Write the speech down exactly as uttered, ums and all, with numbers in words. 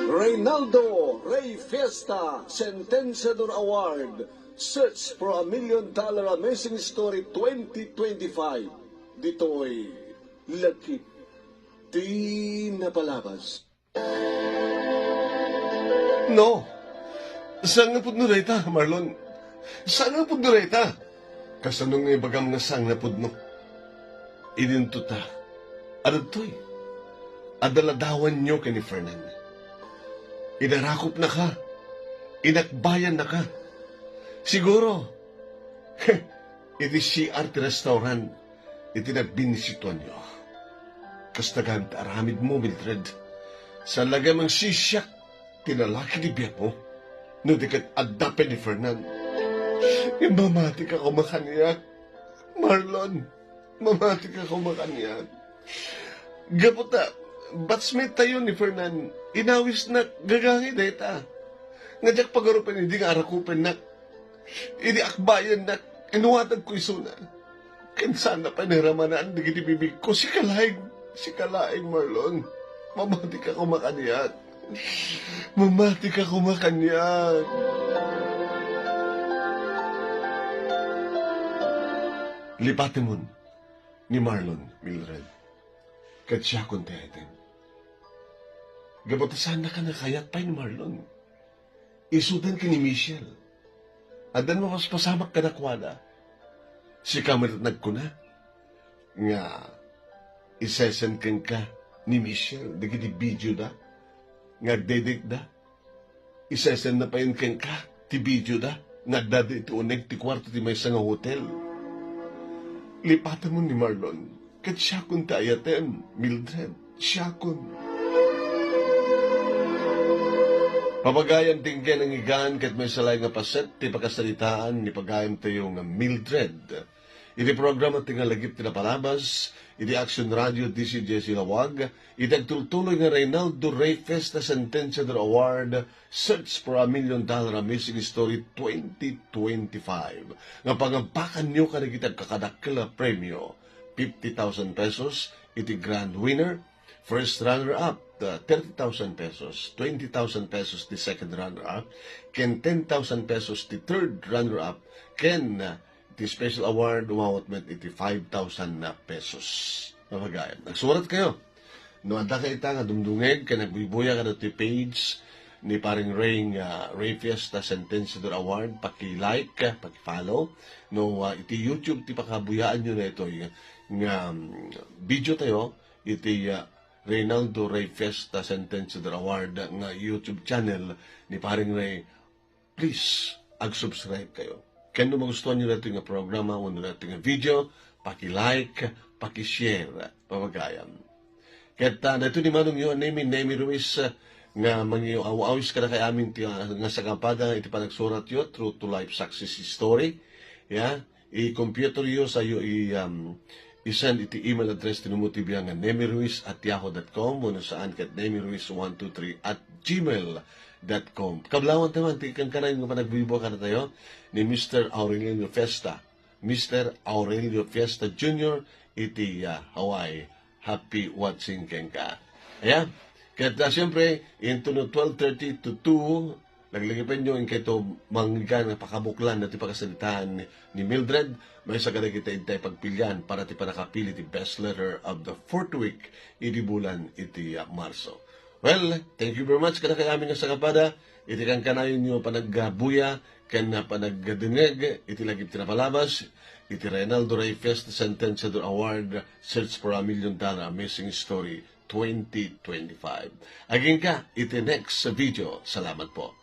Reynaldo Rey Fiesta Sentenciador Award, Search for a Million Dollar Amazing Story twenty twenty-five. Ditoy Lagip ti Napalabas. No. Saan nga pudno dayta, Marlon? Saan nga pudno dayta? Kasano nga ibagam nga saan nga pudno? Idinto ta. Adtoy. Adda ladawanyo ken ni Fernan. Inarakupnaka. Inakbayannaka. Siguro. Iti C R ti restaurant, iti nagbinisituanyo. Kasta gayam ti aramidmo, Mildred. Saan la gayam agsisiak ti lalaki ti biagmo, no di ket adda pay ni Fernan. Ngem mamatika koma kaniak, Marlon. Mamatika koma kaniak. Gapu ta, batchmate tayo ni Fernan, inawisnak gagangay dayta. Nga diak pagarupen idi nga arakupennak. Idi akbayannak, inuwatagko isuna. Ken saan pay naramana dagiti bibigko. Sika laeng, sika laeng, Marlon. Mamatika koma kaniak. Mamatika koma kaniak. Lipatemon ni Marlon, Mildred. Ket siakon ti ayatem. Gapu ta saannaka nga kayat pay ni Marlon. Isudan ken ni Michelle. Addan mapaspasamak kadakuada. Sika met nagkuna nga isesen kenka ni Michelle dagiti videoda nga agdedetda. Isesenna payen kenka ti videoda nga adda iti uneg ti kuarto ti maysa nga hotel. Lipatemon ni Marlon, ket siakon ti ayatem, Mildred, siakon. Papagayam ti ingka nangigan ket maysa laeng nga paset ti pakasaritaan ni pagayamtayo nga Mildred. Iti programa ti nga Lagip ti Napalabas, iti Action Radio D C J C Laoag, iti agtultuloy nga Reynaldo Rey Fiesta Sentenciador Award, Search for a Million Dollar Amazing Story twenty twenty-five. Nga pangabakanyo kadagiti agkakadakkel a premio, fifty thousand pesos iti grand winner, first runner-up, uh, thirty thousand pesos, twenty thousand pesos ti second runner-up, ken ten thousand pesos ti third runner-up, ken, uh, ti special award, umawat met iti five thousand na pesos. Mapagayam. Nagsurat kayo. No, adda kayta nga dumdungeg ken nagbuybuya kadagiti page ni Paring Ray nga Ray Fiesta Sentenciador Award, paki-like, paki-follow. No, ah, iti YouTube ti pakabuyaanyo daytoy nga, nga, um, video tayo, iti, ah, Reynaldo Ray Fiesta Sentenciador Award nga YouTube channel ni Paring Ray. Please, ag-subscribe kayo. Ken no magustuhan nyo daytoy nga programa wenno daytoy nga video, paki-like, paki-share, papagayam. Ket, ah, daytoy ni manongyo a Nemi, Nemi Ruiz, ah, nga mangiaw-awis kadakayamin ti, ah, nga sakapada iti panagsuratyo, True to Life Success Story. Ya, i-computeryo, sayo i, um, i-send iti email address ti Nemo T V nga nemiruiz at yahoo dot com wenno saan ket nemiruiz one two three at gmail dot com. Kablawan tayo man ti kankanayon nga panagbuybua kadatayo ni Mister Aurelio Fiesta. Mister Aurelio Fiesta Junior iti, ah, Hawaii. Happy watching kenka. Ayan. Ket, ah, siyempre, intono twelve thirty to two, laglagipenyo, inkayto mangngegana pakabuklan ti pakasaritaan ni Mildred, maysa kadagiti intay pagpilian para ti pannakapili ti best letter of the fourth week idi bulan iti, ah, Marso. Well, thank you very much kadakayamin nga sakapada iti kankanayonyo panagbuya ken panagdengngeg iti Lagip ti Napalabas, iti Reynaldo Rey Fiesta Sentenciador Award, Search for a Million Dollar Amazing Story twenty twenty-five. Agingga iti next video. Salamat po.